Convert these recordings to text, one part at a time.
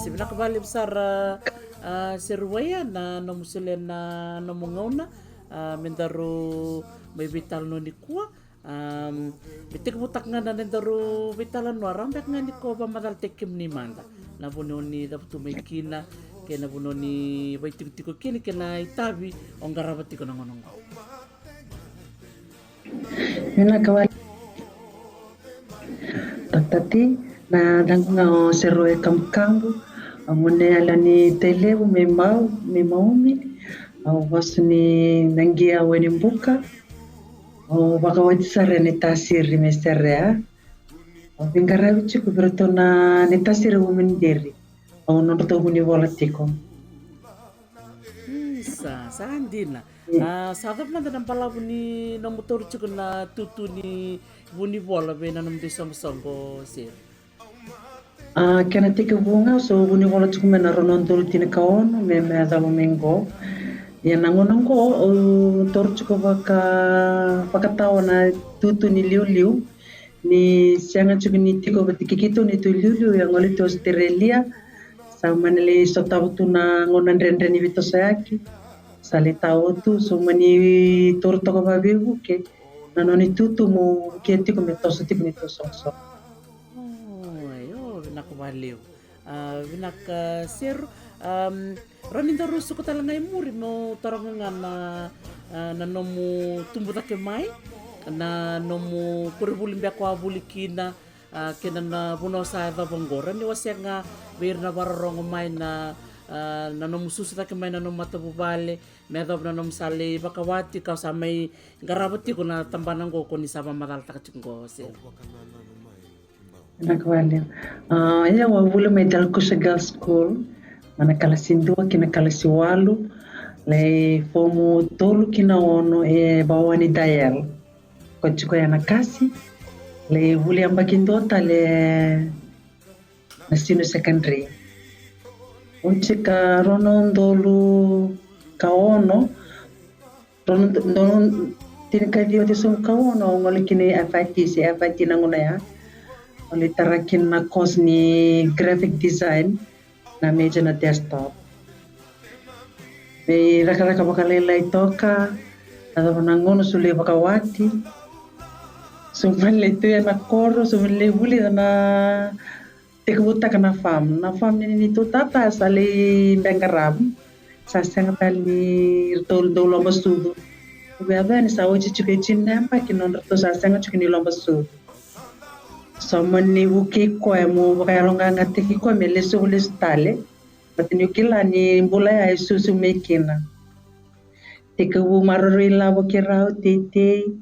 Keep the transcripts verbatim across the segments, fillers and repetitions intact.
Se vinaka vakalevu sara, a, Seru Waia, na nomu solia na nomu gauna, a, me daru mai veitalanoa nikua. A, me tekivutaka ga na nodaru veitalanoa, rawa beka ga ni ko vakamacalataki kemuni mada na vanua ni cavutu mai kina, kei na vanua ni vakaitikotiko kina, kei na itavi o qarava tiko na gauna oqo. Vinaka vakalevu. Tati, na yacaqu ga o Seru Waia Kamukamu. Au gone yalewa ni Tailevu, mai Mau, mai Maumi. Au vasu ni Naqia, Wainibuka. Au vakawati sara ena itasiri mai Serea. Au veiqaravi tiko vei iratou na, na itasiri Women Dairy. Au nodratou vunivola tiko. Mm, sa, sa dina. Mm. A, sa cava mada na balavu ni nomu taura tiko na tutu ni vunivola vei na nomudou isoqosoqo, Seru? A, kena tekivu ga, so vunivola tiko mai na rua na udolu tinikaono me, me yacova mai qo. Ia na gauna qo au taura tiko vaka, vakatawa na tutu ni liuliu. Ni sega tiko ni tiko vata kei keitou neitou iliuliu, e gole tu Australia. Sa mani lai sotava tu na gauna dredre ni veitosoyaki. Sa lai tawa tu, so mani taura toka vakaveivuke na nona itutu mo vukea tiko me toso tiko neitou isoqosoqo. Oi, o, vinaka vakalevu. A, vinaka Seru. Am, rawa ni daru suka tale ga i muri meu taroga ga na, a, na nomu tubu cake mai, na nomu koronivuli beka o a vuli kina, a, kei na, na vanua sa yacova oqo. Rawa ni wasea ga vei ira na vakarorogo mai na, a, na nomu susu cake mai na nomu matavuvale, me yacova na nomu sa lai vakawati ka o sa mai qarava tiko na tabana oqo ko ni sa vakamacalataka tiko oqo, Seru. Vinaka vakalevu. A, ia, au a vuli mai Delakusa Girls School, mai na kalasi dua ki na kalasi walu, lai fomu tolu ki na ono e Vawani Dayal. Ko tiko ya na kasi, lai vuli yabaki dua tale na Sinu Secondary. Oti ka rua na udolu ka ono, rua na udolu tinikaciwa tisawamu ka ono, au gole kina i F I T, se F I T na gauna ya. Au lai tara kina na course ni graphic design, na major na desktop. Mai cakacaka vakalailai toka, yacova na gauna so lai vakawati. So mani lai tu ya na koro, so mani lai vulica na tekivutaka na farm. Na farm ni neitou tata sa lai qarava. Sa sega tale ni ratou dau lomasucu. Vei au ni sa oti tiko e tini na yabaki nodratou sa sega tiko ni lomasucu. Sa mani vukei koya mo vakayaloqaqataki koya me lesu, lesu tale. Baleta niu kila ni bula ya e susu mai kina. Tekivu maroroi ilavo kei rau teitei.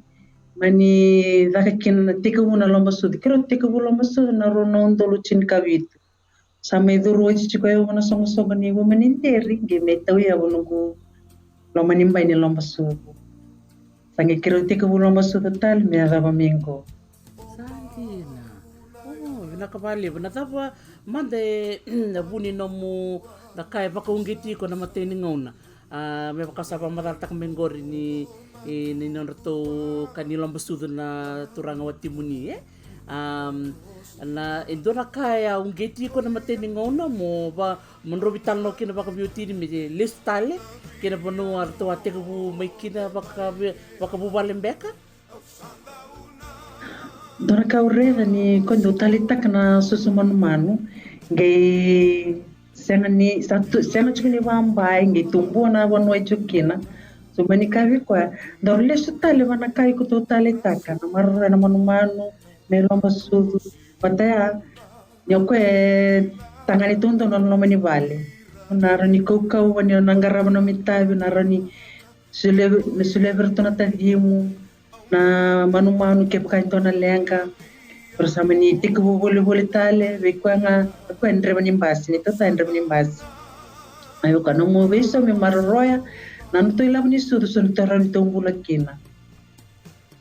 Mani caka kina na tekivu na lomasucu. Keirau tekivu lomasucu na rua na udolu tinikavitu. Sa mai curu oti tiko e uca na soqosoqo ni Women in Dairy, qai mai tauyavu noqu loma ni bai ni lomasucu. Sa qai keirau tekivu lomasucu tale me yacova mai qo. Sa dina. O, vinaka vakalevu. Na cava mada e na vu ni nomu, na ka e vakauqeti iko na imatai ni gauna? A, me vaka sa vakamacalataka mai qori ni, e, ni nodratou ka ni lomasucu na turaga watimuni, e? Am, na, e dua na ka e a uqeti iko na imatai ni gauna mo va, mo drau veitalanoa kina vakaveiwatini me lesu tale ki na vanua ratou a tekivu mai kina vakave, vakavuvale beka? Dua na ka au raica ni koya dau taleitaka na susu manumanu, qai sega ni, sa tu, sega tiko ni vabai, qai tubua na vanua e tiko kina. So mani kaya vei koya, daru lesu tale va na ka iko dau taleitaka, na maroroya na manumanu, me lomasucu. Vata ya, ni o koya e tagane taudonu na loma ni vale. Na rawa ni kaukauwa, ni o na qarava na nomu itavi, na rawa ni solia, me solia vei iratou na tacimu, na manumanu kevaka e dua na leqa. Ra sa mani tekivu volivoli tale, vei koya ga, vei koya e draiva ni basi, ni tata e draiva ni basi. Ai o ka nomu veiso me maroroya na nodatou ilavo ni sucu, so ni tou rawa ni tou bula kina.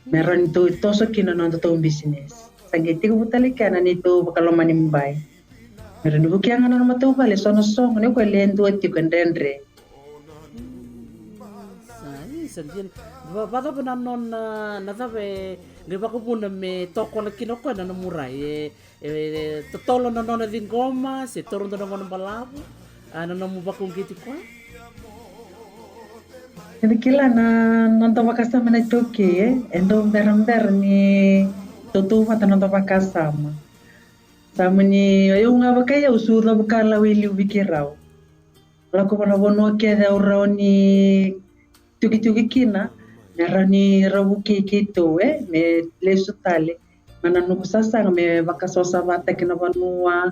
Me rawa ni tou toso kina na nodatou bisinisi. Sa qai tekivu tale kina na neitou vakalomani bai. Me rawa ni vukea ga na nomatou vale, so na soqo, ni o koya e le dua tiko e dredre. Sa Ai, sa dina. Va, vacava na nona, na cava e qai vakavuna me tokola kina o koya na nomu rai? E, e totolo na nona ciqoma, se taura dua na gauna balavu, a, na nomu vakauqeti koya? Eda kila na noda vakasama na iTaukei, e? E dau berabera ni tautauvata na noda vakasama. Sa mani, o yau ga vakai au, au sucu vakalau i liu vei keirau. Lako vua na vanua kece au rawa ni tukituki kina, me rawa ni ra vukei keitou, e, me lesu tale. Mai na noqu sasaga me vakasavasavataki na vanua,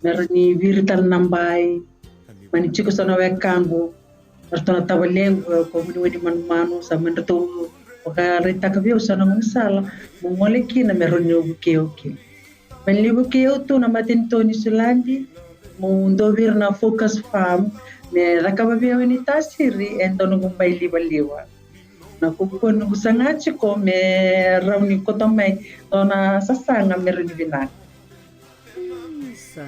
me rawa ni viri tale na bai. Mani tiko so na wekaqu, ratou na tavalequ, ko Muniwai ni manumanu, sa mani ratou vakaraitaka vei au so na gaunisala meu gole kina me rawa ni vukei au kina. Mani vukei au tu na matanitu o Niusiladi, meu dua vei ira na Focus Farm, me cakava vei au e ni tasiri e dua noqu bai livaliva. Na kaukauwa noqu saga tiko me rawa ni kauta mai dua na sasaga me rawa ni vinaka. Mm, sa,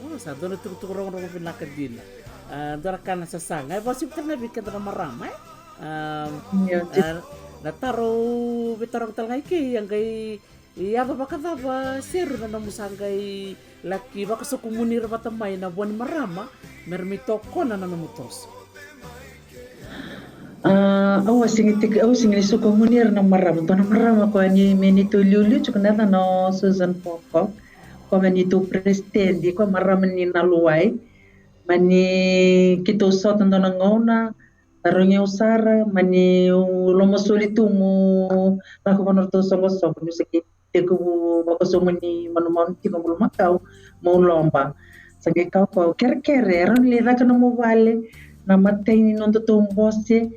o, sa dua na tukutuku rogorogo vinaka dina. A, dua na ka na sasaga. E, vakasivita na vei keda na marama, e? A, io, a, na taro au veitaroga tale ga i kei, a qai yaco vakacava, Seru, na nomu sa qai laki vakasokumuni ira vata mai na vua ni marama me ra mai tokona na nomu toso? A, au a sega ni tiko, au sega ni sokumuni ira na marama. Dua na marama koya ni, me neitou liuliu tiko na yacana o Susan Pocock. Koya me neitou peresitedi, koya marama ni Naluwai. Mani keitou sota dua na gauna, tarogi au sara, mani au lomasoli tu meu lako vua na nodratou soqosoqo, niu se qai tekivu vakasoqo ni manumanu tiko, bulumakau, meu loba. Sa qai kaya o koya, kerekere, e rawa ni lai caka nomu vale na imatai ni nodatou bose,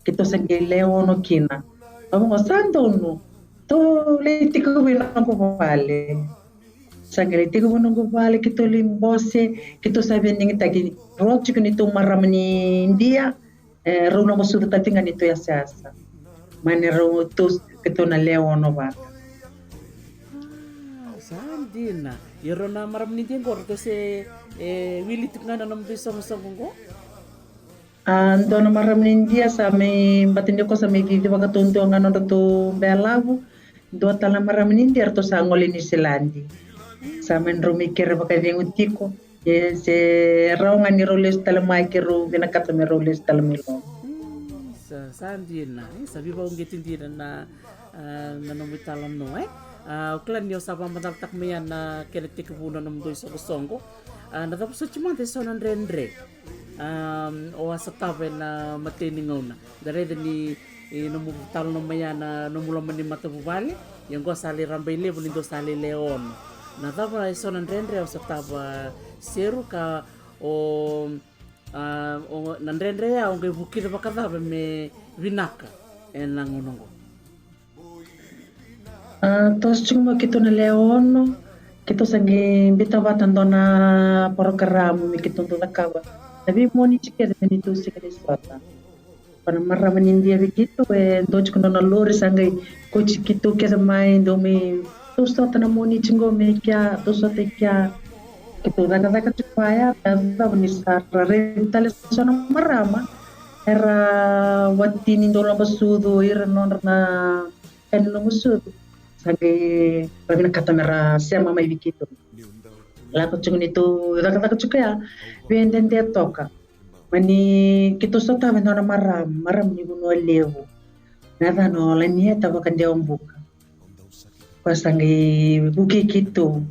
keitou sa qai lewe ono kina. Au vaqo, sa donu, tou lai tekivu i noqu vale. Sa qai lai tekivu noqu vale, keitou lai bose, keitou sa via digitaki, rua tiko neitou marama ni Idia, e, rau na masuta tale ga neitou yasayasa. Mani rau tou, keitou na lewe ono vata. A, sa dina. Ia rau na marama ni Idia qo, ratou se, e, wili tiko ga na nomudou isoqosoqo qo? A, dua na marama ni Idia sa mai, baleta ni o koya sa mai cici vakataudua ga nodratou belavu. Dua tale na marama ni Idia, ratou sa gole i Niusiladi. Sa mani rau mai kere vakacegu tiko. E, se rawa ga ni rau lesu tale mai, ke rau vinakata me rau lesu tale mai loma. Mm, sa, sa dina, e, sa veivakauqeti dina na, a, na nomu italanoa, e. A, au kila ni o sa vakamacalataka mai ya na kena tekivu na nomudou isoqosoqo. A, na cava soti mada eso na dredre, a, o a sotava ena imatai ni gauna? Da raica ni, e, nomu talanoa mai ya na nomu loma ni matavuvale, ia qo sa lai rabailevu ni dou sa lai lewe ono. Na cava eso na dredre o sotava, Seru, ka o, a, o, na dredre ya o qai vukica vakacava me vinaka ena gauna qo? A, toso tiko mai keitou na lewe ono, keitou sa qai biuta vata dua na parokaramu me keitou dau cakava na veimoniti kece me neitou sega ni sota. Ko na marama ni Idia vei keitou, e dua tiko nona lori sa qai kauti keitou kece mai, dou mai, dou sota na moniti qo mai kea, dou sota i kea. Keitou cakacaka tiko vaya, me yacova ni sa ra raici tale so na marama era wati ni dau laba sucu, ira nodra na ka ni noqu sucu. Sa qai ra vinakata me ra sema mai vei keitou. Lako tiko neitou cakacaka tiko ya, vei dede toka. Mani keitou sotava e dua na marama, marama ni Vanua Levu. Na yacana o Lanieta Vakadewabuka. Koya sa qai vukei keitou.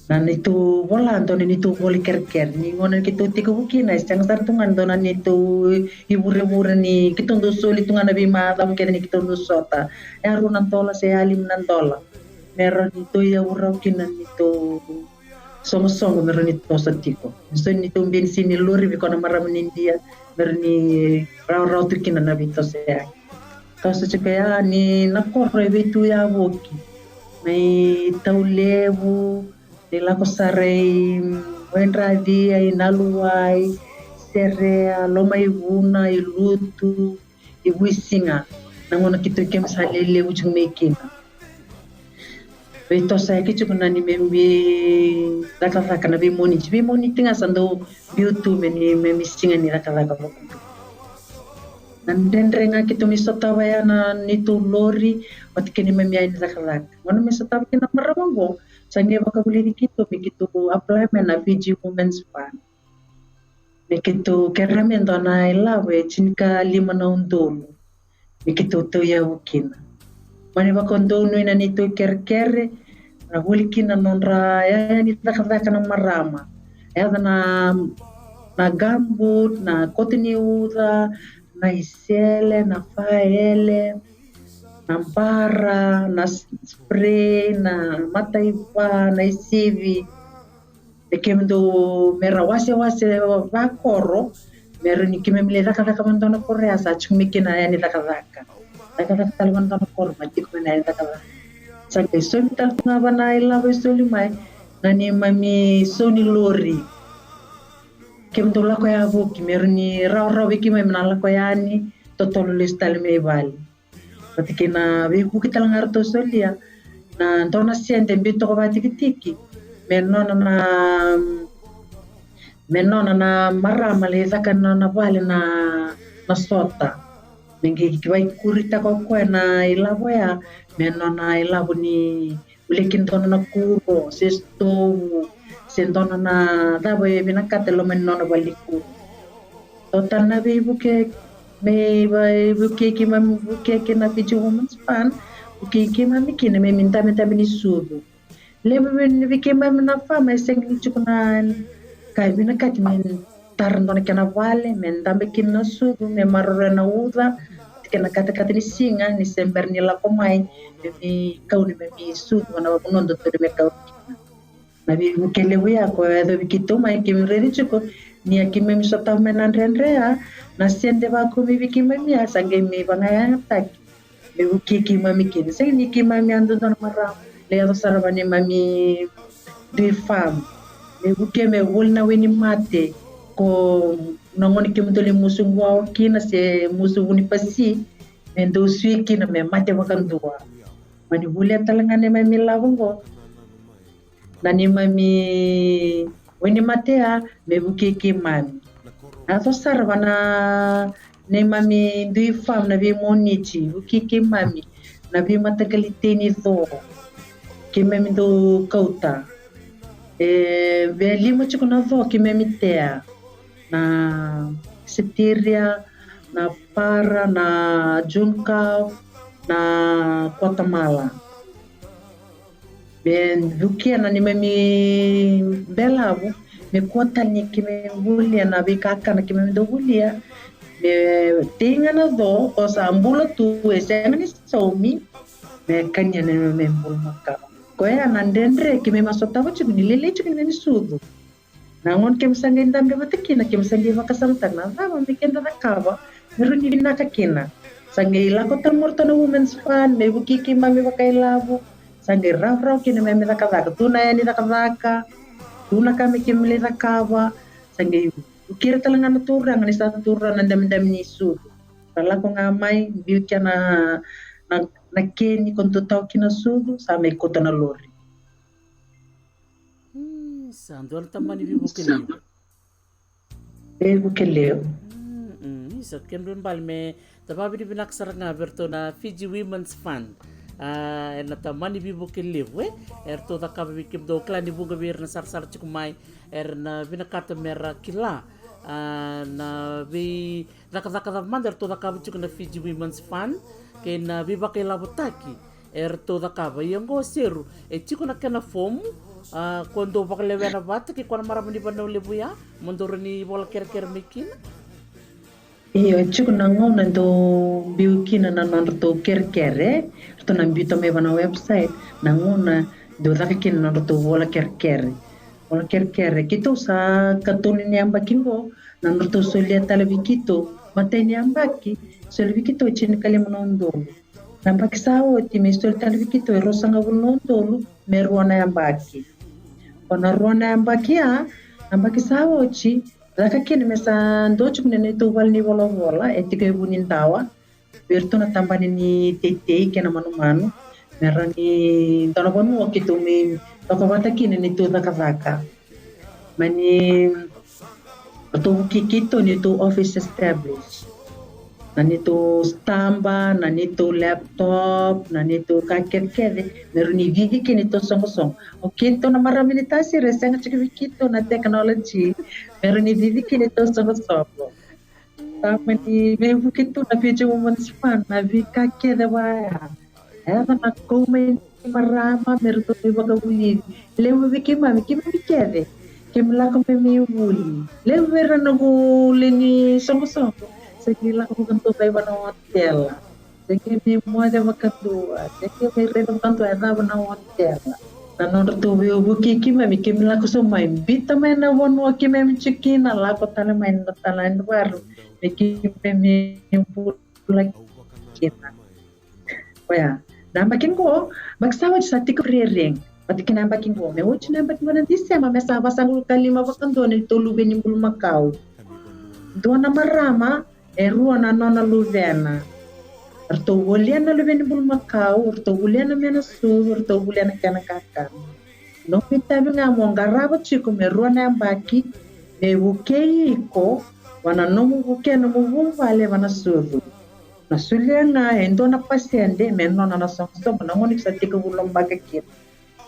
Na neitou vola, dua na neitou vola kerekere. Ni gauna keitou tekivu kina, e sega sara tu ga ni dua na neitou ivurevure ni keitou dau soli tu ga na veimacawa kece ni keitou dau sota. E rua na dola se e lima na dola. Me rawa ni tou yavu rawa kina neitou soqosoqo me rawa ni toso tiko. So ni tou benisini lori vei koya na marama ni Idia me rawa ni rawarawa tu kina na veitosoyaki. Toso tiko ya ni na koro e veituyavoki. Mai Taulevu, ni lako sara i Waidracia, i Naluwai, Serea, Lomaivuna, i Lutu, i Vuisiga. Na gauna keitou keimami sa lelevu tiko mai kina. Veitosoyaki tiko na neimami cakacaka na veimoniti. Veimoniti ga sa dau biu tu me neimami siga ni cakacaka vakadua. Na dredre ga keitou mai sotava ya na neitou lori, vata kei neimami yani cakacaka. Gauna mai sotava kina na marama qo, sa qai vakavulici keitou me keitou apply mai na Fiji Women's Fund. Me keitou kerea me dua na ilavo e tinikalima na udolu me keitou tauyavu kina. Mani vakadonui na neitou kerekere, na voli kina na nodra yaya ni cakacaka na marama. Yaca na, na gumboot, na koto ni uca, na isele, na faele, na bara, na s-, spray, na mataiva, na isivi. E kemudou me ra wasewase vakoro, me ra ni keimami lai cakacaka vana dua na koro ya sa tiko mai kina yani cakacaka. Cakacaka tale vana dua na koro, ma tiko mai na yani cakacaka. Sa qai somi tale tu ga vana ilavo e soli mai, na neimami sau ni lori. Kemudou lako yavoki, me ra ni rawarawa vei keimami na lako yani, totolo lesu tale mai vale. Vata kei na veivuke tale ga ratou solia, na dua na sede biu toka vakatikitiki me nona na, me nona na marama lai caka na nona vale na, na sota. Me qai vaikuritaka o koya na ilavo ya me nona ilavo ni voli kina dua na kuro, se sitovu, se dua na cava e vinakata e loma ni nona valenikuro. Total na veivuke me vukei keimami, vukei kina na Fiji Women's Fund, vukei keimami kina me, me dabedabe ni sucu. Levu vei keimami na fama e sega ni tiko na ka e vinakati me tara dua na kena vale me dabe kina na sucu, me maroroya na uca kei na katakata ni siga ni se bera ni lako mai, me mi kau ni me mi sucu na vanua dodonu me kau kina. Na veivuke levu ya ko e yacovi keitou mai, keimami raici tiko ni a keimami sotava mai na dredre ya, na sede vakau mai vei keimami ya sa qai mai vagayagataki me vukei keimami kina. Sega ni keimami a dodonu na marama, lai yaco sara vei neimami dui fam. Me vukei me voli na wainimate ko na gone kemudou lai musu guawa kina se musu vunipasi, me dou sui kina me mate vakadua. Mani volia tale ga neimami lavo qo, na neimami wainimate ya me vukei keimami. Na yaco sara vana neimami dui fam na veimoniti, vukei keimami na veimataqali tei ni co keimami dau kauta. E via lima tiko na co keimami tea, na sitiria, na para, na juncal, na Guatemala. Me vukea na neimami belavu me kua tale ni keimami volia na veikakana keimami dau volia. Me tei ga na co ko sa bula tu e sega ni saumi, me kania na neimami bula makawa. Koya na dredre keimami a sotava tiko ni lailai tiko ni sucu. Na gauna keimami sa qai dabe vata kina, keimami sa qai vakasamataka na cava me keda cakava me rawa ni vinaka kina. Sa qai lako tale mai o ratou na Women's Fund me vukei keimami vakailavo. Sa qai rawarawa kina me, me cakacaka, tu na yani cakacaka, tu na ka me keimami lai cakava. Sa qai vukei ira tale ga na turaga ni sa turaga na dabedabe ni sucu. Sa lako ga mai biu kina na, na, na keni ko dau tawa kina sucu, sa mai kauta na lori. Mm, sa dua na tamani veivuke levu. Veivuke levu. Mm, mm, isa, kemudrau bale me da vakavinavinaka sara ga vei iratou na Fiji Women's Fund. A, ena tamani veivuke levu, e? Eratou cakava vei kemudou, kila ni vuqa vei ira na sarasara tiko mai, era na vinakata mera kila, a, na vei cakacaka cava mada eratou cakava tiko na Fiji Women's Fund kei na veivakailavotaki eratou cakava. Ia oqo Seru, e tiko na kena fomu, a, ko dou vakalewena vata kei koya na marama ni Vanua Levu ya, mo dou rawa ni vola kerekere mai kina. Io, e tiko na gauna dou biu kina na nodratou kerekere, ratou na biuta mai va na website, na gauna dou caka kina na nodratou vola kerekere. Vola kerekere, keitou sa katolu ni yabaki qo, na nodratou solia tale vei keitou, matai ni yabaki soli vei keitou e tinikalima na udolu. Na yabaki sa oti me soli tale vei keitou e ruasagavulu na udolu me rua na yabaki. O na rua na yabaki ya, na yabaki sa oti, caka kina me sa dua tiko na neitou vale ni volavola e tiko e Vunidawa. Vei iratou na tabana ni teitei kei na manumanu, me rawa ni dua na vanua keitou mai toka vata kina neitou cakacaka. Mani ratou vukei keitou neitou office establish. Na neitou staba, na neitou laptop, na neitou ka kecekece, me rawa ni cici kina neitou soqosoqo. O keitou na marama ni tasiri e sega tiko vei keitou na technology, me rawa ni cici kina neitou soqosoqo. Sa mani veivuke tu na Fiji Women's Fund na veika kece vaya. E yaco na kau mai ni marama me ratou mai vakavulici. Levu vei keimami, keimami kece, keimami lako me mai vuli. Levu vei ira na vuli ni soqosoqo, se qai lako vakadua mai vana otela, se qai mai moce vakadua, se qai mai raica vakadua e cava na otela. Na nodratou veivuke keimami, keimami lako so mai, biuta mai na vanua keimami tiko kina, lako tale mai na tala ni varu me keimami bula kina. Oya, na yabaki qo, yabaki sa oti sa tiko Frederick. Vata kei na yabaki qo, me oti na yabaki qo na Disema, me sa vasagavulu ka lima vakadua na neitou luve ni bulumakau. Dua na marama, e rua na nona luvena. Ratou volia na luve ni bulumakau, ratou volia na mena sucu, ratou volia na kena kakana. Nomu itavi ga mo qarava tiko me rua na yabaki, me vukei iko, vana nomu vukea nomu vuvale vana sucu. Na solia ga e dua na pasede me nona na soqosoqo na gauna ni sa tekivu lobaka kina.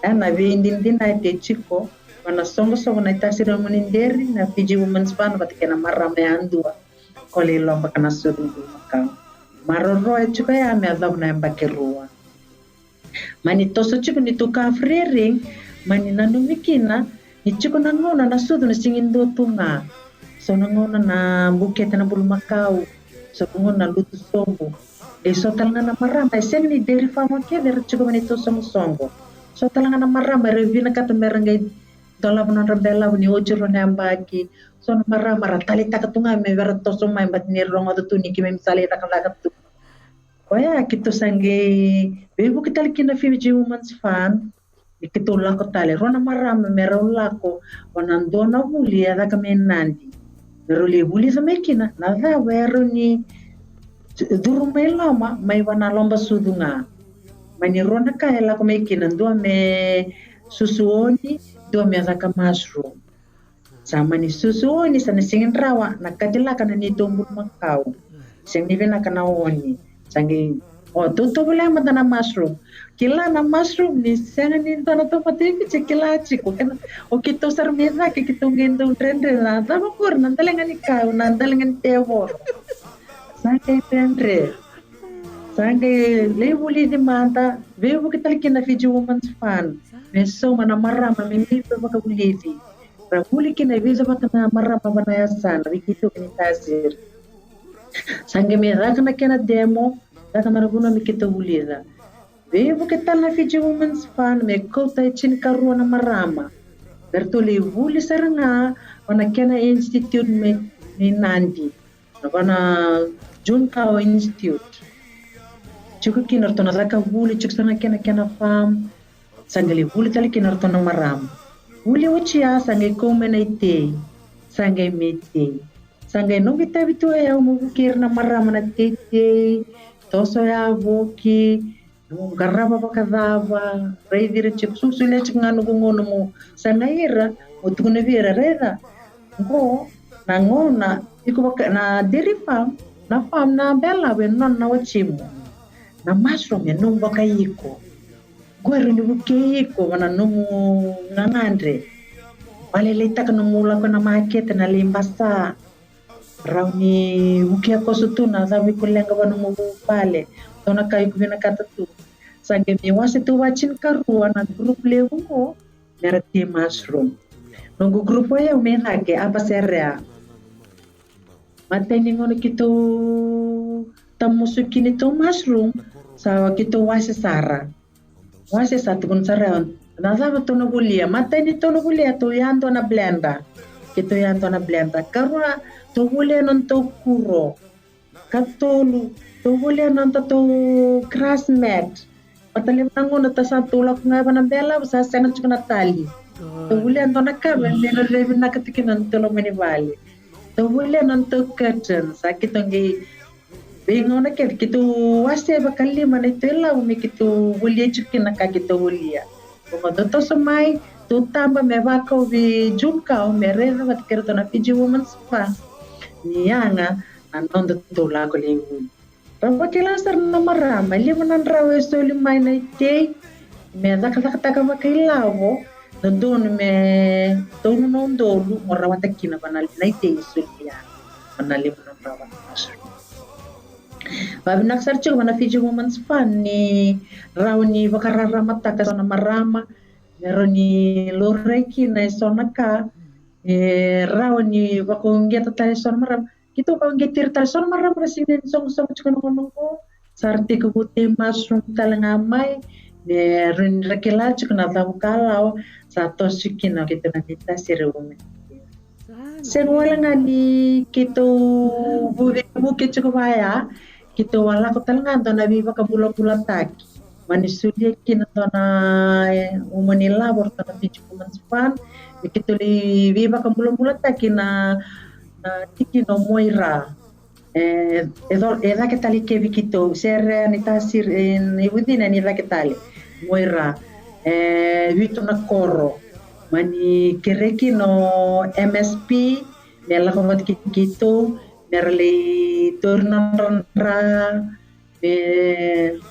E na veidinadinati e tiko vana soqosoqo na itaseremoni deri na Fiji Women's Fund vata kei na marama yadua ko lai lobaka na sucu ni bulumakau. Maroroya tiko ya me yacova na yabaki rua. Mani toso tiko ni tuka Frederick, mani nanumi kina ni tiko na gauna na sucu na sega ni dua tu ga. So na gauna na bukete na bulumakau, so na gauna na lutu sobu. E so tale ga na marama e sega ni dairy farm kece era tiko mai neitou soqosoqo. So tale ga na marama era vinakata me ra qai dolava nodra belavu ni oti rua na yabaki. So na marama ra taleitaka tu ga me ra toso mai, baleta ni ra rogoca tu ni keimami sa lai cakacaka tu. Oya keitou sa qai veivuke tale kina Fiji Women's Fund, ni keitou lako tale rua na marama me rau lako vana dua na vuli e caka mai Nadi. Me rau lai vulica mai kina na cava e rau ni curu mai loma mai vana loba sucu ga. Mani rua na ka e lako mai kina, dua me susu oni, dua me caka mushroom. Sa mani susu oni, sa na sega ni rawa na katilaka na neitou bulumakau. Sega ni vinaka na oni. Sa qai, o, tou tovolea mada na mushroom. Kila na mushroom ni sega ni dua na tamata e Viti e kila tiko. Kena, o keitou sara mai cake, keitou qai dau dredre na cava qori, na daliga ni kau, na daliga ni tevoro. Sa qai dredre. Sa qai lai vulici mada, veivuke tale kina Fiji Women's Fund me sauma na marama me mai vakavulici. Ra vuli kina e vica vata na marama vana yasana vei keitou kei na tasiri. Sa qai mai caka na kena demo, caka na vanua me keitou vulica. Veivuke tale na Fiji Women's Fund me kauta e tinikarua na marama me ratou lai vuli sara ga vana kena institute mai Nadi. Na vana Juncao Institute. Tiko kina ratou na caka vuli, tiko sara na kena, kena farm. Sa qai lai vuli tale kina ratou na marama. Vuli oti ya sa qai kau mai na itei. Sa qai mai tei. Sa qai noqu itavi tu e au mo vukei ira na marama na teitei, toso yavoki, mo qarava vakacava, raici ira tiko, sosolia tiko ga noqu gauna mo sagai ira, mo tukuna vei ira, raica. Qo na gauna iko vaka na dairy farm, na farm na belavu e nona na watimu. Na mushroom e nomu vakaiko. Qo e rawa ni vukei iko vana nomu gagadre. Valelaitaka nomu lako na makete na lai basa. Rawa ni vukea koso tu na cava iko leqa vana nomu vuvale. Dua na ka iko vinakata tu. Sa qai mai wase tu va tinikarua na group levu qo me ra tei mushroom. Noqu group o yau mai cake Apaserea. Matai ni gauna keitou tamusu kina neitou mushroom, sa keitou wase sara. Wase sa tukuna sara, na cava tou na volia? Matai ni tou na volia, tou yadua na blender. Keitou yadua na blender. Karua, tou volia nodatou kuro. Katolu, tou volia nodatou grass mat. Baleta levu na gauna ta sa tou lako ga vana belavu sa sega tiko na tali. Tou volia dua na ka me, me ra vinaka tiko kina nodatou loma ni vale. Tou volia nodatou curtain, sa keitou qai veigauna kece keitou wasea vakalima na neitou ilavo me keitou volia tiko kina na ka keitou volia. Qo tou toso mai, tou taba me vakau vei Juncao me raica vata kei ratou na Fiji Women's Fund ni yaga na noda tou lako lai vuli. Ra vakila sara na marama, e levu na drau e soli mai na itei me cakacakataka vakailavo, dodonu me tolu na udolu mo rawata kina vana na itei e soli ya, vana levu na drau vana masu. Vavinaka sara tiko vana Fiji Women's Fund ni rawa ni vakararamataka so na marama, me rawa ni laurai kina e so na ka, e rawa ni vakauqeta tale e so na marama. Keitou vakauqeti ira tale e so na marama ra sega ni sogosogo tiko na gauna oqo, sa ra tekivu tei mushroom tale ga mai, me rawa ni ra kila tiko na cavu ka lawa sa toso kina keitou na ni tasiri umi. Sega wale ga ni keitou vu-, veivuke tiko vaya, keitou a lako tale ga dua na veivakabulabulataki. Mani solia kina dua na, e, umani lavo, dua na Fiji Women's Fund, me keitou lai veivakabulabulataki na, na tikina o Moira. E, e, co-, e cake tale ke vei keitou, sere ni tasiri, e, ni vucina ni cake tale. Moira, e, vitu na koro. Mani kerei kina o M S P me lako vata kei keitou, me ra lai tauri nodra dra, me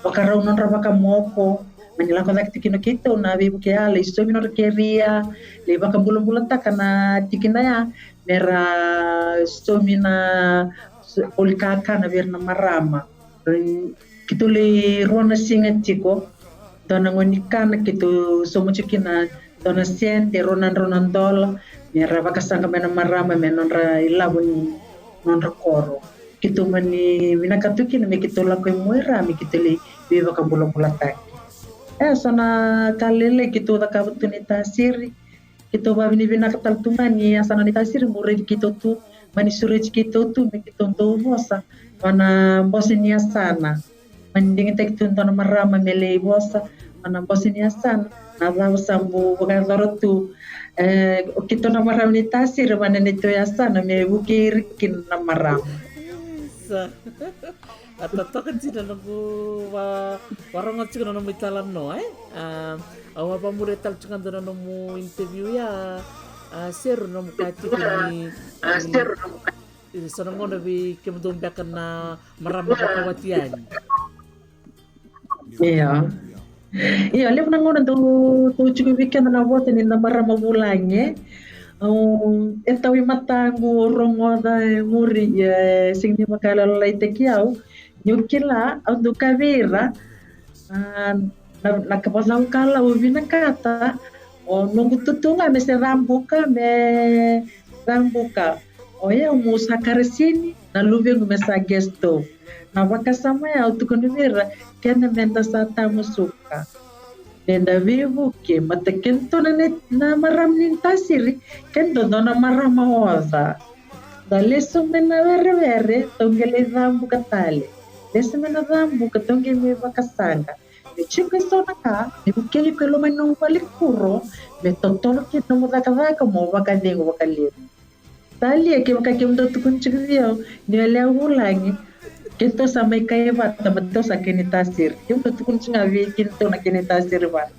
vakarau nodra vakamoko. Mani lako cake tiko kina o keitou na veivuke ya, lai saumi nodra keria, lai vakabulabulataka na tikina ya, me ra saumi na s-, voli kakana vei ira na marama. Keitou lai rua na siga tiko, dua na gone ni kana keitou sauma tiko kina dua na sede, rua na drau na dola, me ra vakasaqa mai na marama me nodra ilavo ni nodra koro. Keitou mani vinakata tu kina me keitou lako i Moira me keitou lai veivakabulabulataki. E so na ka lailai keitou cakava tu ni tasiri. Keitou vavinavinaka tale tu ga ni yasana ni tasiri mo raici keitou tu, mani sureti keitou tu me keitou dau vosa vana bose ni yasana. Mani digitaki tu dua na marama me lai vosa vana bose ni yasana, na cava sa bau vakayacora tu. E, o keitou na marama ni tasiri vana neitou yasana me vukei ira kina na marama. Isa. A totoka dina na noqu va-, varogo tiko na nomu italanoa, e? A, au a vamuria tale tiko ga dua na nomu interview ya, a, Seru, nomu kaya tiko ni, ni so na gauna vei kemudou beka na marama vakawati yani. Io. Io, levu na gauna dau, dau tiko vei keda na vota ni na marama vulagi, e. Au, e tau i mataqu, au rogoca e muri, e sega ni vakayalayalaitaki au. Niu kila, au dau kaya vei ira, a, na, na ka vakacava ka la au vinakata, o noqu tutu ga me se cabuka, me cabuka. O yau meu sa karasini, na luvequ me sa gesto. Na vakasama ya au tukuna vei ira, keda meda sa tamusuka. Meda veivuke, mata kedatou na, na marama ni tasiri, kedatou dua na marama oca. Da lesu mai na werewere, tou qai lai cabuka tale. Lesu mai na cabuka, tou qai mai vakasaqa. Me tiko e so na ka me vukei iko e loma ni nomu valekuro, me totolo kina nomu cakacaka mo vakacegu vakalevu. Sa lia kevaka kemudou tukuna tiko vei au ni o yau vulagi, keitou sa mai kai vata, ma tou sa kena itasiri. Kemudou tukuna tiko ga vei keitou na kena itasiri vata.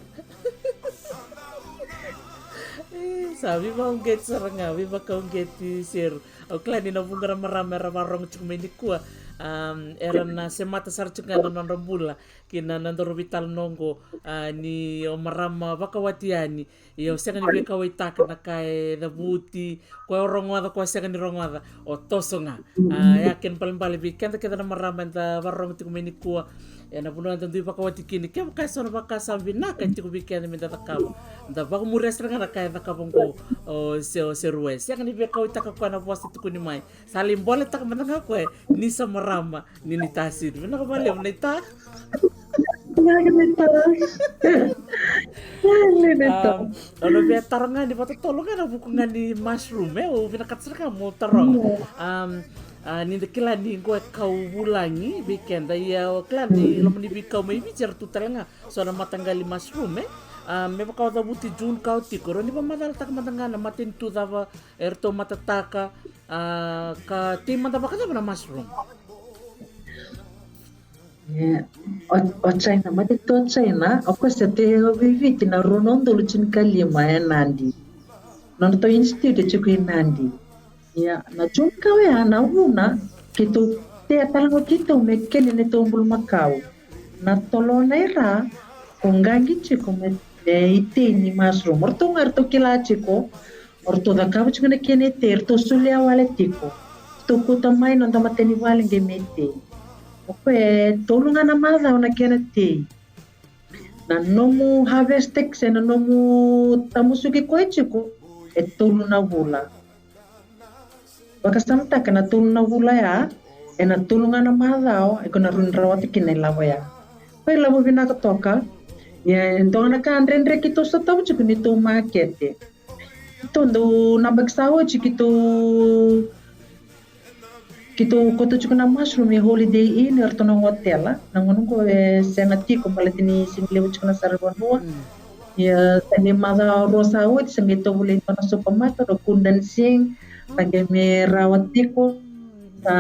E, sa veivakauqeti sara ga, veivakauqeti Seru. Au kila ni na vuqa na marama era varogo tiko mai nikua, am, era na semata sara tiko ga na nodra bula kina nodaru veitalanoa oqo, a, ni o marama vakawati yani. Ia o sega ni veikauwaitaka na ka e cavuti, koya o rogoca, koya sega ni rogoca, o toso ga. A, ya kena ibalebale vei keda kece na marama eda varogo tiko mai nikua ena vanua eda dui vakawati kina. Kevaka e so na vakasama vinaka e tiko vei keda meda cakava, da vakamuria sara ga na ka e cakava oqo o Se-, o Seru. E sega ni veikauwaitaka koya na vosa e tukuni mai. Sa lai boletaka mada ga o koya ni sa marama ni, ni tasiri. Vinaka vakalevu naita. Vinaka naita. Vinaka naita. Am, au na via taroga ni vakatotolo ga na vuku ga ni mushroom, e, au vinakata sara ga meu taroga. Am, a, ni da kila ni qo e kau vulagi vei keda, ia au kila ni loma ni veikau mai Viti era tu tale ga so na mataqali mushroom, e. A, me vaka o cavuti June ka o tiko, rawa ni vakamacalataka mada ga na matanitu cava eratou matataka, a, ka tei mada vakacava na mushroom? E, o, o China, matanitu o China, o koya sa tei vei Viti na rua na udolu tinikalima e Nadi. Nodratou institute e tiko i Nadi. Ia, na June ka oya na vuna, keitou tea tale ga o keitou me kena neitou bulumakau. Na tolona i ra ko qaqi tiko me, me itei ni mushroom. O ratou ga eratou kila tiko, o ratou cakava tiko na kena itei, eratou solia wale tiko. Ratou kauta mai noda matanivale qai me itei. O koya e tolu ga na macawa na kena tei. Na nomu harvest, se na nomu tamusuki koya tiko e tolu na vula. Vakasamataka na tolu na vula ya, ena tolu ga na macawa iko na rawa ni rawata kina ilavo ya. Ko ilavo vinaka toka. Ia e dua ga na ka dredre keitou sotava tiko ni tou makete. Keitou dau nabaki sa oti keitou keitou kauta tiko na mushroom e Holiday Inn, eratou na hotela. Na gauna qo e sega tiko baleta ni sega ni levu tiko na saravanua. Ia sa qai macawa rua sa oti sa qai tovolei dua na supermarket o Kundan Singh, sa qai me rawa tiko. Sa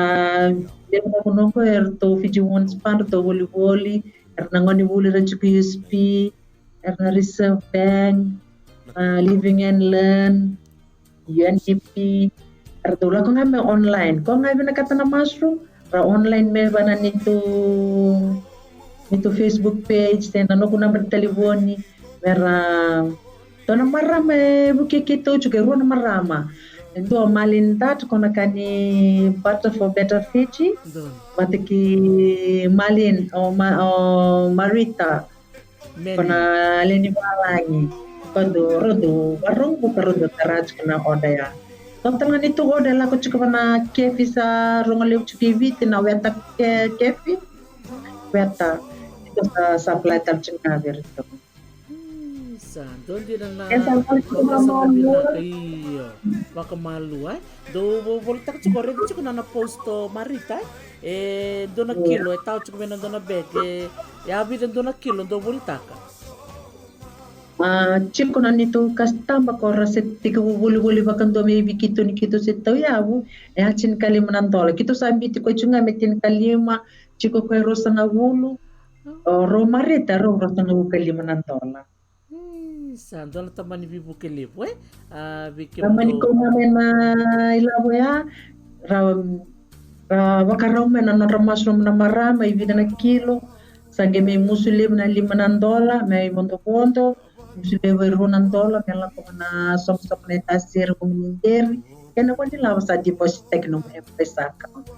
levu na vanua qo eratou Fiji One Spa, eratou volivoli, era na gone vuli ra tiko U S P, era na Reserve Bank, a, Living and Learn, U N D P, era dau lako ga me online. Ko ga vinakata na mushroom, ra online me vana neitou, neitou Facebook page, se na noqu naba ni talevoni, me ra dua na marama e vukei keitou tiko, e rua na marama. E dua o Marlene Dart, ko na ka ni Butter for Better Fiji, vata kei Marlene, o, Ma, o Marita, ko na lewe ni valagi. Ko dau, rau dau varogo, ko rau dau tara tiko na order ya. Dua tale ga neitou order e lako tiko vana cafe sa rogo levu tiko i Viti, na Weta ke, cafe. Weta. Keitou sa supply tale tiko ga vei iratou. Sa dua dina na, e sa vakamalua. Io, vakamalua, e. Dou vo, volitaka tiko, raica tiko na, na post o Marita, e. E dua na kilo e tawa tiko mai na dua na bag, e, e a vica dua na kilo dou volitaka? A, tiko na neitou kasitama ko ra se tekivu volivoli vakadua me vei keitou ni keitou se tauyavu, e a tinikalima na dola. Keitou sa biuti koya tiko ga me tinikalima, tiko koya e ruasagavulu. O rau Marita, rau ruasagavulu ka lima na dola. Sa dua na tamani veivuke levu, e? A, vei kemudou. Tamani kau ga mai na ilavo ya, ra, ra vakarau mai na nodra mushroom na marama, e vica na kilo, sa qai mai musu levu na lima na dola, mai vodovodo, musu levu e rua na dola, me lako na soqosoqo na itasere, ko ni deri, kena ko ni lavo sa deposit-taki nomu M-PAiSA account.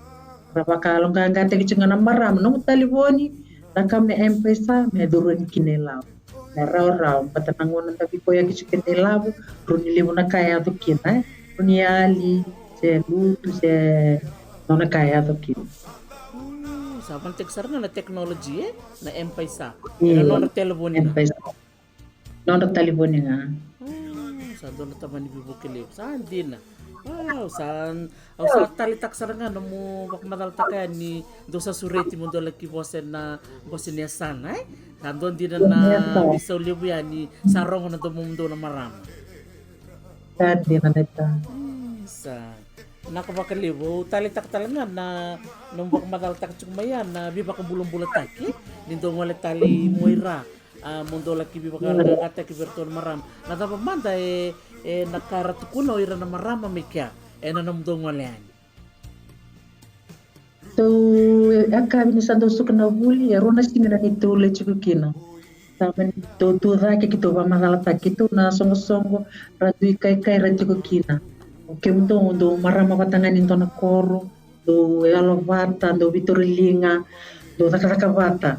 Ra vakaloqaqataki tiko ga na marama, nomu talevoni, ra ka me M-PAiSA, me curuni kina ilavo. Na rawarawa, baleta na gauna da veikoyaki tiko kina ilavo, rau ni levu na ka e yaco kina, e. Rau ni yali, se lutu, se nona ka e yaco kina. Sa vanataki sara ga na technology, e? Na M-PAiSA. Io, na nodra talevoni ga. M-PAiSA. Nodra talevoni ga. Sa dua na tamani veivuke levu. Sa dina. Au sa, au sa taleitaka sara ga nomu vakamacalataka yani, dou sa sureti mo dou laki vosa ena, vosa ena yasana, e? Sa dua dina na veisau levu yani sa rogo na domomudou na marama. Sa dina, Neta. Sa vinaka vakalevu. Au taleitaka tale ga na nomu vakamacalataka tiko mai ya na veivakabulabulataki ni dou gole tale i Moira. A, mo dou laki veivakayaloqaqataki vei iratou na marama. Na cava mada e, e na ka era tukuna o ira na marama mai kea ena nomudou gole yani? Tou, e, yakavi ni sa dau suka na vuli, e rua na siga na neitou lai tiko kina. Sa mani tou tu cake keitou vakamacalataki keitou na soqosoqo, ra dui kaikai ra tiko kina. O kemudou dou marama vata ga ni dua na koro, dou yalo vata, dou veitoriliga, dou cakacaka vata.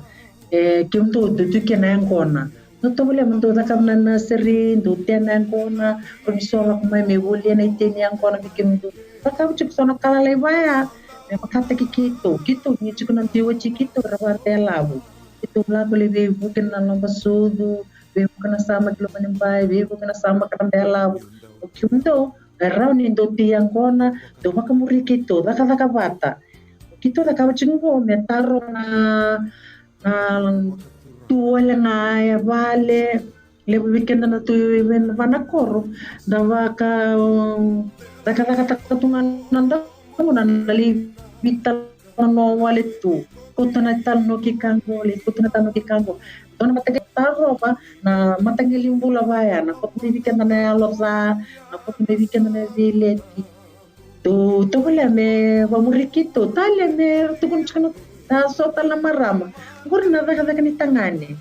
E, kemudou dou tu kina na yaqona. Dou tovolea mo dou cakava na nasari, dou tea na yaqona, rau ni so lako mai me volia na itei ni yaqona vei kemudou. Cakava tiko so na ka lalai vaya, me vakataki keitou. Keitou ni tiko na dui oti keitou, ra vata yalavu. Keitou lako lai veivuke na loba sucu, veivuke na samaki lomanibai, veivuke na samaki na belavu. O kemudou, e rawa ni dou tei yaqona, dou vakamuri keitou, cakacaka vata. Keitou cakava tiko qo me taro na, na tu wale ga e vale, levu vei keda na tu i vei na vanua koro, da vaka, um, cakacakataka tu ga na dau na, na lai veitalanoa wale tu. Kauta na italanoa ki ka qo, lai kauta na italanoa ki ka qo. Dua na mataqali tarova na mataqali bula vaya, na kauta mai vei keda na yalo ca, na kauta mai vei keda na veileti. Tou tovolea me vamuri keitou, talia me tukuni tiko na, na so tale na marama. Qori na cakacaka ni tagane.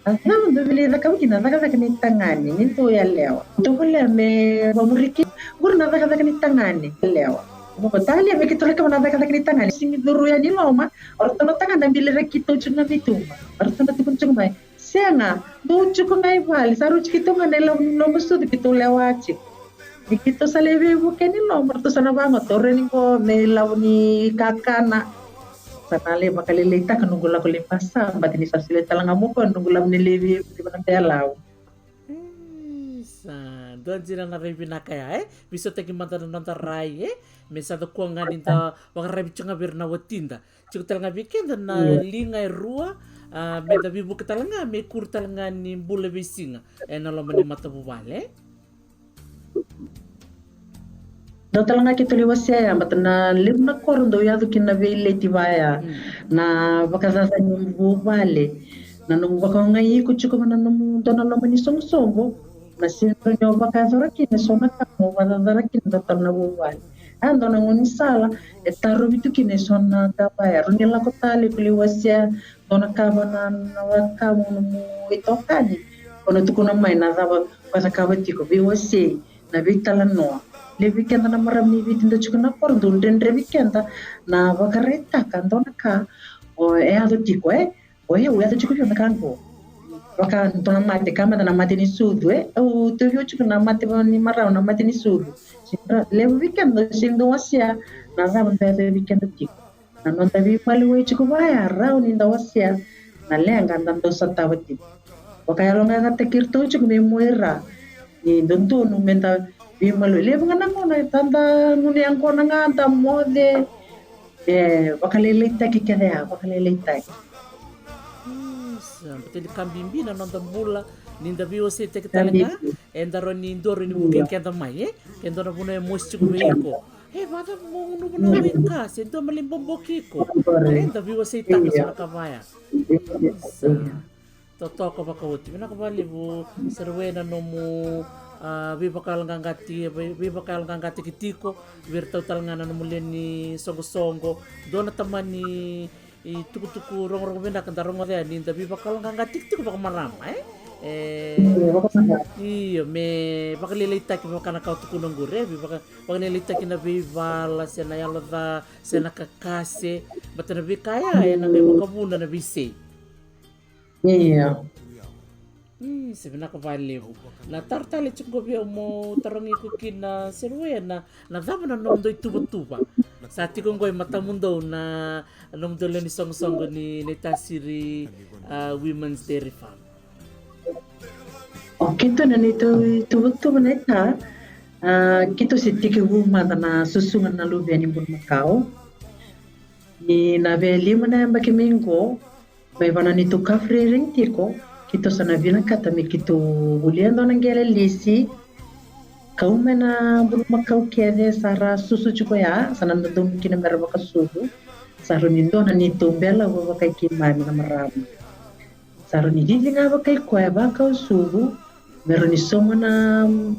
A cava dou vili cakava kina na cakacaka ni tagane ni dou yalewa? Tovolea me vamuri keitou. Qori na cakacaka ni tagane yalewa. Mo talia me keitou cakava na cakacaka ni tagane. Sigi curu yani loma. O ratou na tagane bili ra keitou tiko na veituba. O ratou na tukuni tiko mai. Sega, dou tiko ga i vale, sa rauti keitou ga na ilavo ni loma sucu keitou lewa tiko. Ni keitou sa lai veivuke ni loma, ratou sa na vaqo, tou reni qo me ilavo ni kakana. Sa na lai vakalailaitaka noqu lako lai vasa, baleta ni sa solia tale ga mo koya noqu lavo ni lai veivuke vana Belau. Isa, dua dina na rai vinaka ya, e? Veisautaki mada na noda rai, e? Me sa da kua ga ni da vakararavi tiko ga vei ira na watida. Tiko tale ga vei keda na liga e rua, a, me da veivuke tale ga, me kuri tale ga ni bula veisiga ena loma ni matavuvale. Dau tale ga keitou lai wasea ya, baleta na levu na koro dau yaco kina na veileti vaya, na vakacacani vuvale, na nomu vakaogai iko tiko vei na nomu dua na loma ni soqosoqo, na sega ni o vakayacora kina eso na ka mo vakacacana kina dua tale na vuvale. A dua na gaunisala e tarovi tu kina eso na ka vaya, rawa ni lako tale iko lai wasea dua na ka vei na, na wekamu, nomu itokani, o na tukuna mai na cava o cakava tiko, veiwasei, na veitalanoa. Levu vei keda na marama ni Viti dau tiko na koro dau dredre vei keda na vakaraitaka dua na ka o e yaco tiko, e. O yau, au yaco tiko vei au na ka qo. Vaka dua na mate, ka mada na mate ni sucu, e. Au tauvi au tiko na mate ni marau, na mate ni sucu. Levu vei keda sega ni dau wasea na cava dau yaco vei keda tiko. Na noda veimaliwai tiko vaya, rawa ni da wasea na leqa da dau sotava tiko. Vakayaloqaqataki iratou tiko me mua i ra. Ni dodonu me da veimaliwai. Levu ga na gauna eda gunu yaqona ga, da moce. E vakalailaitaki kece ya, vakalailaitaki. Isa, baleta ni ka bibi na noda bula, ni da veiwaseitaki tale ga, eda rawa ni dua rawa ni vukei keda mai, e? Ke dua na vanua e mosi tiko vei iko. E, vacava mo gunuva na veika, se dua me lai boboki iko. E, da veiwaseitaka eso na ka vaya. Isa. Totoka vakaoti. Vinaka vakalevu, Seruwe, na nomu, a, veivakayaloqaqati, vei, veivakayaloqaqataki tiko vei iratou tale ga na nomu lewe ni soqosoqo. Dua na tamani itukutuku rogorogo vinaka da rogoca yani, da veivakayaloqaqataki tiko vakamarama, e? E, io, me vakalailaitaki vaka na ka o tukuna qori, e, veivaka, vakalailaitaki na veivala, se na yalo ca, se na kakase, baleta na veika ya ena qai vakavuna na veisei. Io. Mm, sa vinaka vakalevu. Na taro tale tiko qo vei au mo tarogi iko kina, Seruwe, na, na cava na nomudou ituvatuva? Sa tiko qo e matamudou na nomudou lewe ni soqosoqo ni Naitasiri, a, Women's Dairy Farm. O keitou na neitou ituvatuva na ita, a, keitou se tekivu mada na susuga na luveni bulumakau. Ni na vei lima na yabaki mai qo, mai vei na neitou ka freezing tiko, keitou sa na vinakata me keitou volia dua na qele lisi, kau mai na bulumakau kece sa ra susu tiko ya, sa na dodonu kina me ra vakasucu, sa rawa ni dua na neitou belavu vakai keimami na marama. Sa rawa ni cici ga vakai koya vakau sucu, me rawa ni sauma na, mm,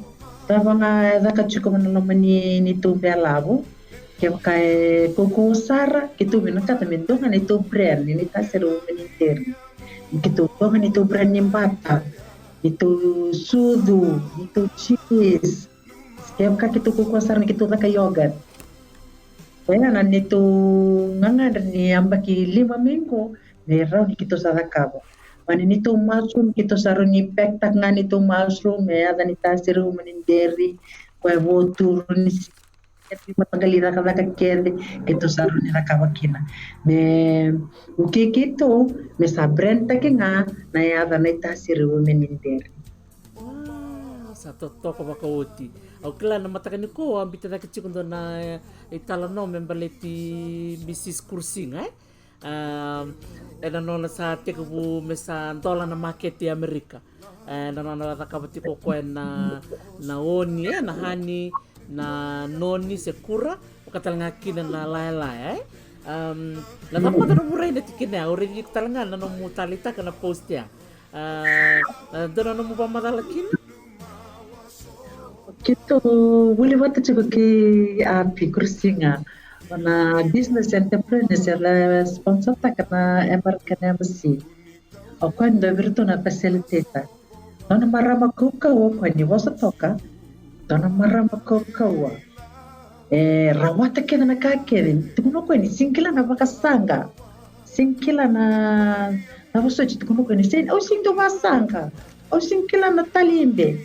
cava ga e caka tiko mai na loma ni, neitou belavu. Kevaka e kaukauwa sara, keitou vinakata me dua ga neitou brand ni Naitasiri Women in Dairy. Keitou dua ga neitou brand ni bata, neitou sucu, neitou cheese. Kevaka keitou kaukauwa sara ni keitou caka yogurt. Oya na neitou gagadre ni yabaki lima mai qo, me rawa ni keitou sa cakava. Mani neitou mushroom, keitou sa rawa ni pack taka ga neitou mushroom, me yaca Naitasiri Women in Dairy, koya e voturu ni si-, keitou mataqali cakacaka kece, keitou sa rawa ni cakava kina. Me vukei keitou, me sa brand taki ga na yaca Naitasiri Women in Dairy. Wow, sa totoka vakaoti. Au kila na mataka nikua, au a biuta cake tiko dua na, e, italanoa me baleti Mrs Kurusiga, e? A, ena nona sa tekivu me sa dola na makete i Amerika. E, na nona cakava tiko o koya na, na oni, e, na hani, na noni se kura, vaka tale ga kina na laelaya, e. Am, na cava mada nomu rai ena tikina ya, au raici iko tale ga na nomu taleitaka na post ya. A, a, dua na nomu vakamacala kina? Keitou vuli vata tiko kei Api Kurisiga, o na business entrepreneurs era sponsor-taka na American Embassy. O koya ni dua vei iratou na facilitator. Dua na marama kaukauwa o koya ni vosa toka. Dua na marama kaukauwa. E rawata kece na ka kece. Tukuna o koya ni sega ni kila na vakasaqa. Sega ni kila na, na vosoti, tukuna o koya ni sega, au sega ni dau vasaqa. Au sega ni kila na talibe.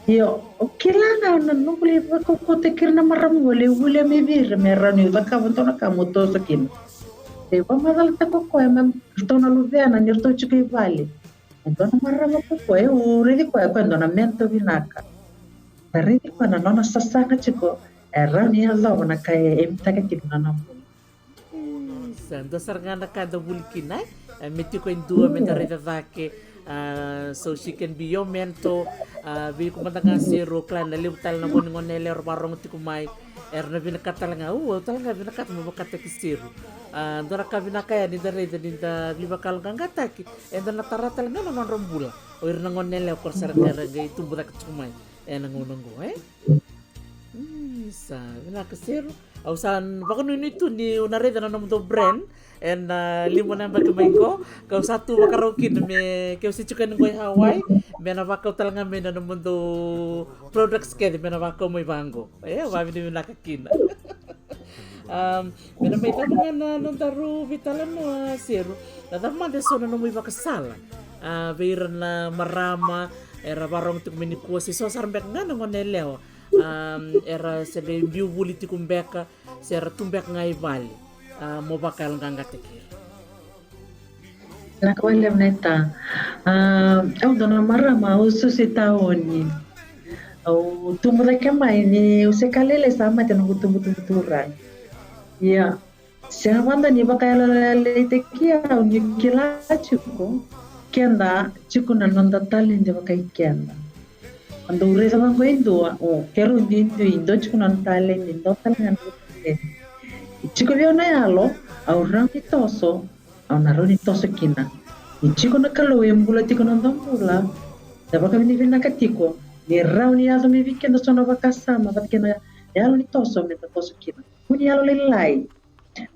Io, au kila ga na noqu lai vakaukauataki ira na marama qo, lai volia mai vei ira me rawa niu cakava dua na ka meu toso kina. Lai vakamacalataka o koya me ratou na luvena ni ratou tiko i vale. E dua na marama ko koya, au raici koya, koya e dua na mentor vinaka. Na raici koya na nona sasaga tiko, e rawa ni yacova na ka e, e mitaka tiko na nona bula. Mm, sa dua sara ga na ka da vuli kina, e, me tiko e dua me da raica cake, ah, so she can be your mentor. Ah, vei iko mada ga Seru, au kila na levu tale na vo ni gone yalewa era varogo tiko mai, era na vinakata tale ga, u, au tale ga vinakata me vakataki Seru. Ah, dua na ka vinaka yani da raica ni da veivakayaloqaqataki, eda na tara tale ga na nodra bula o ira na gone yalewa ko ra sara ga era qai tubu cake tiko mai ena gauna oqo, e? Mm, sa vinaka Seru. Au sa vakanuinui tu niu na raica na nomudou brand ena, ah, lima na yabaki mai qo, kau sa tu vakarau kina me, keu se tiko yani qo i Hawaii, me na vakau tale ga mai na nomudou products kece me na vakau mai vaqo. E, au vavinavinaka kina. Um, me na mai cava ga na nodaru veitalanoa Seru, na cava mada eso na nomu ivakasala, ah, vei ira na marama era varogo tiko mai nikua, se so sara beka ga na gone yalewa, um, era se lai biu vuli tiko beka, se ra tu beka ga i vale, ah, mo vakayaloqaqataki ira? Na ka wale na ita. Ah, au dua na marama, au susu i taoni. Au tubu cake mai niu se ka lailai sa mate noqu tubutubu turaga. Ia, sega vata ni vakayaloyalotaki au niu kila tiko keda tiko na noda taledi vakai keda. Au dau raica vaqo e dua, o keirau duidui, dua tiko na nona taledi, dua tale ga na nona taledi. Tiko vei au na yalo, au rawa ni toso, au na rawa ni toso kina. Ni tiko na Kalou e bula tiko na noda bula, da vakavinavinaka tiko ni rawa ni yaco mai vei keda so na vakasama vata kei na yalo ni toso me da toso kina. Vu ni yalo lailai,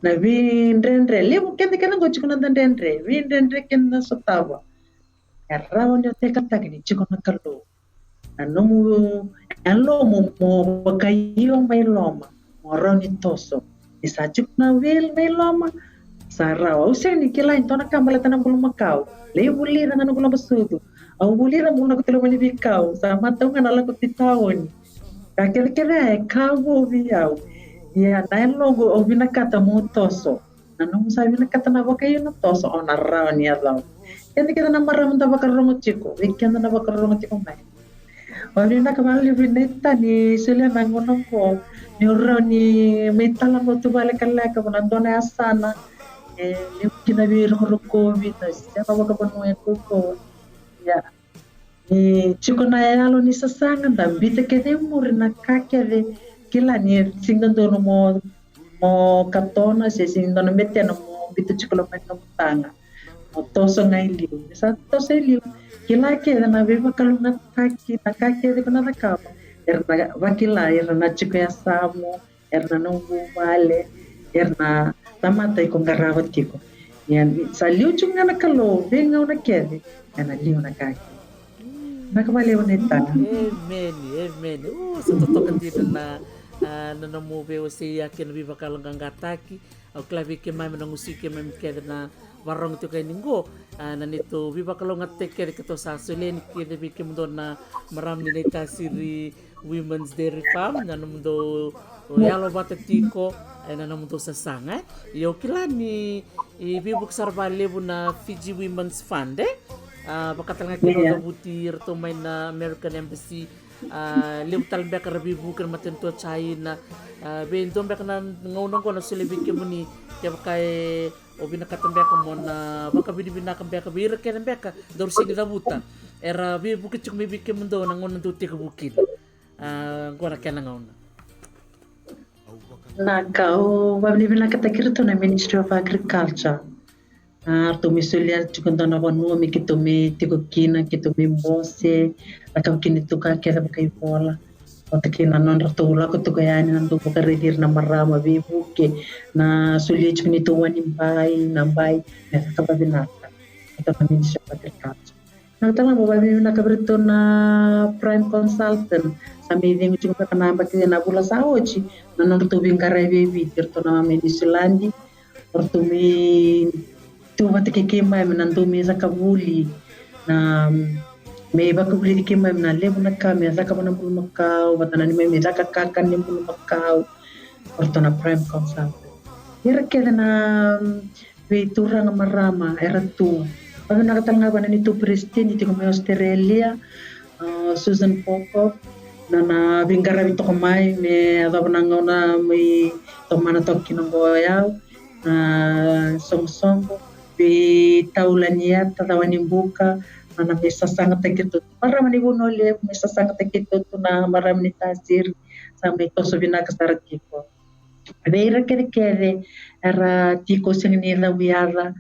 na veidredre levu keda keda qo tiko na noda dredre, veidredre keda sotava. E rawa ni o tekataka ni tiko na Kalou. Na nomu yalomu mo vakaio mai loma, mo rawa ni toso. Ni sa tiko na will mai loma, sa rawa. Au sega ni kila e dua na ka baleta na bulumakau. Lai vulica na noqu loma sucu. Au vulica bulu na kutulomani veikau. Sa matau ga na lako i taoni. Ka kecekece e ka vou vei au. Ia na yaloqu au vinakata mo toso. Na nomu sa vinakata na vakaio na toso, o na rawa ni yacova. Keda keda na marama da vakarorogo tiko, vei keda na vakarorogo tiko mai. Au vinaka vakalevu na ita ni solia na gauna oqo niu rawa ni mai talanoa tu vakalekaleka vua na dua na yasana e levu kina veirokorokovi, na sema vakavanua e kaukauwa. Ia, ni tiko na yalo ni sasaga, da biuta kece i muri na ka kece. Kila ni sega ni dodonu mo, mo katona se sega ni dodonu me tena mo biuta tiko loma ni nomu taga. Mo toso ga i liu. Ni sa toso i liu, kila kece na veivakalougatataki, na ka kece ko na cakava, era na vakila, era na tiko e yasamu, era na nomu vale, era na tamata iko qarava tiko. Ia, sa liu tiko ga na Kalou veigauna kece, ena liu na ka kece. Vinaka vakalevu na ita. Emeni, emeni. O, sa totoka dina na, ah, na nomu veiwaseitaki ena veivakalougatataki. Au kila vei keimami na gusui keimami kece na vakarorogo tiko yani qo, ah, na neitou veivakalougatataki kece keitou sa solia yani kece vei kemudou na marama ni Naitasiri Women's Dairy Farm, na nomudou yalo vata tiko, eh, na nomudou sasaga, eh. Ia au kila ni, i, veivuke sara vakalevu na Fiji Women's Fund, eh. Ah, vakatalega kina, ia, cavuti iratou mai na American Embassy, ah, levu tale beka era veivuke na matanitu o China. Ah, vei dua beka na gauna oqo na solia vei kemuni, kevaka e o vinakata beka mo na vakavinavinaka beka vei ira kece beka daru sega ni cavuta, era veivuke tiko mai vei kemudou na gauna dou tekivu kina. Ah, oqo na kena gauna. Na ka au vavinavinakataki iratou na Ministry of Agriculture. Ah, ratou mai solia tiko dua na vanua me keitou mai tiko kina, keitou mai bose, cakava kina tu ka kece vakaivola. vata kei na nodratou lako tiko yani na dau vakaraici ira na marama veivuke, na solia tiko ni tou wani bai, na bai me caka vavinaka. Vata na Ministry of Agriculture. Na ka tale ga mo vavinavinaka vei iratou na Prime Consultant, sa mai cegu tiko beka na yabaki, na vula sa oti, na nodratou veiqaravi e Viti, iratou na mama e Niusiladi, o ratou mai tu vata kei keimami na dau mai caka vuli, na mai vakavulici keimami na levu na ka me caka vata na bulumakau, vata na neimami caka kakana ni bulumakau, o ratou na Prime Consultant. Ira kece na veituraga marama era tu. Vakavinaka tale ga vua na neitou peresitedi tiko mai Australia, a, Susan Pocock, na, na veiqaravi toka mai me yacova na gauna mai tomana toka kina qo o yau, na soqosoqo, veitaula ni yata, cawa ni buka, na, na mai sasagataki iratou. Marama ni Vanua Levu, mai sasagataki iratou tu na marama ni Tasiri, sa mai toso vinaka sara tiko. Vei ira kecekece era tiko sega ni cau yaca,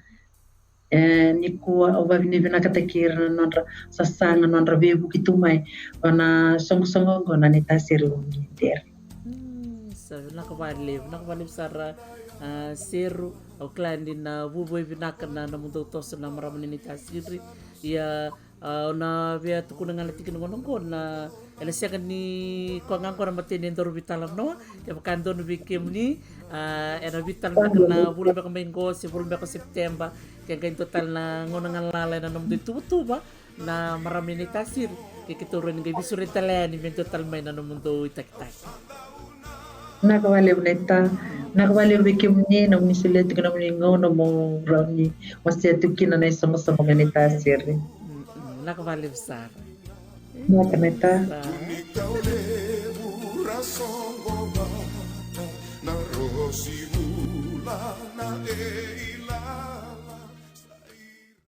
e, nikua au vavinavinakataki ira na nodra sasaga, nodra veivuke tu mai vua na soqosoqo oqo na Ni Tasiri Vunitere. Mm, sa vinaka vakalevu, vinaka vakalevu sara, a, Seru. Au kila ni na vuvale vinaka na nomudou toso na marama ni Ni Tasiri. Ia, a, au na via tukuna ga na tikina gona oqo na, ena sega ni koya ga oqo na imatai ni daru veitalanoa. Kevaka e donu vei kemuni, a, ena veitalanoa beka na vula beka mai qo se vula beka o Sepiteba, ke qai dua tale na gauna galala ena nomudou ituvatuva na marama ni Tasiri, ke keitou rawa ni qai veisureti tale yani me dua tale mai na nomudou itakitaki. Vinaka vakalevu naita. Vinaka vakalevu vei kemuni na nomuni solia tiko na nomuni gauna mo rawa ni wasea tu kina na isoqosoqo mai Ni Tasiri. Mm, mm, vinaka vakalevu sara. Vinaka naita. Sa. Na rosi vula na ei